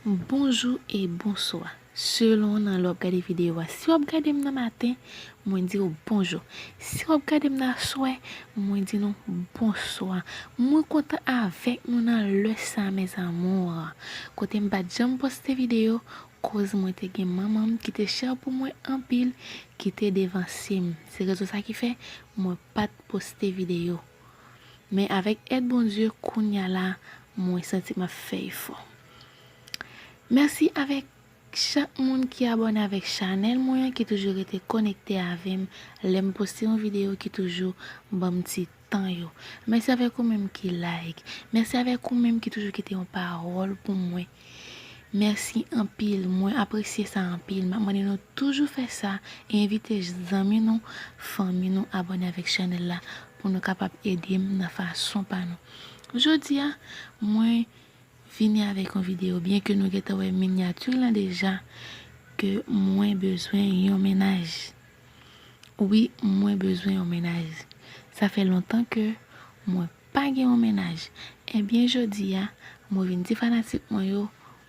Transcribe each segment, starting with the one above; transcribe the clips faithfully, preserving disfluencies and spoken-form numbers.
Bonjou e bonswa. Selon nan lè w ap gade videyo a. Si w ap gade m nan maten, mwen di w bonjou. Si w ap gade m nan aswè, mwen di nou bonswa. Mwen kontan avèk nou nan lè sa, mes amours. Kote m pa t janm poste videyo, koz mwen te gen manman m ki te chè pou mwen anpil, ki te devanse m. Se rezon sa ki fè mwen pa t poste videyo. Men avèk èd Bondye, kounya la, mwen santi m ap fè efò. Mèsi avèk chak moun ki abòne avèk chanèl mwen an, ki toujou rete konekte avè m lè m poste yon videyo, ki toujou ban m ti tan yo. Mèsi avèk ou menm ki like. Mèsi avèk ou menm ki toujou kite yon pawòl pou mwen. Mèsi anpil, mwen apresye sa anpil. M ap mande nou toujou fè sa e envite zanmi nou, fanmi nou abòne avèk chanèl la pou nou kapab ede m nan fason pa nou. Jodi a, mwen vini avèk yon videyo, byen ke nou gentan wè minyati lan deja, ke mwen bezwen yon mennaj. Wi, mwen bezwen yon mennaj. Sa fè lontan ke mwen pa gen yon mennaj. Ebyen, jodi a, mwen vin di fanatik mwen yo,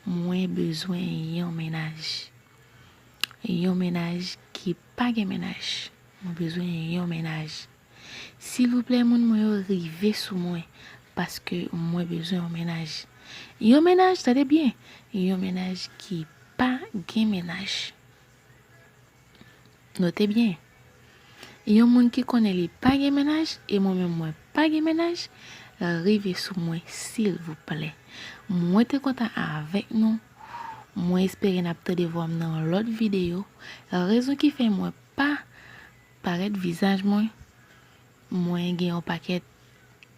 mwen bezwen yon mennaj. Yon mennaj ki pa gen mennaj. Mwen bezwen yon mennaj. Silvouplè, moun mwen yo, rive sou mwen, paske mwen bezwen yon mennaj. Yon mennaj, tande byen, yon mennaj ki pa gen mennaj. Note byen. Yon moun ki konnen li pa gen mennaj, e mwen menm mwen pa gen mennaj, rive sou mwen, silvouplè. Mwen te kontan avèk nou. Mwen espere n ap tande vwa m nan yon lòt videyo. Rezon ki fè mwen pa parèt vizaj mwen, mwen gen yon pakèt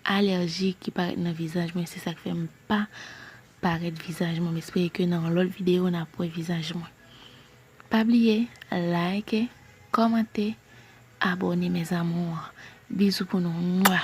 alèji ki parèt nan vizaj mwen, se sa k fè m pa parèt vizaj mwen. M espere ke nan yon lòt videyo n ap wè vizaj mwen. Pa bliye like, kòmante, abòne, mes amours. Bizou pou nou. Mwa.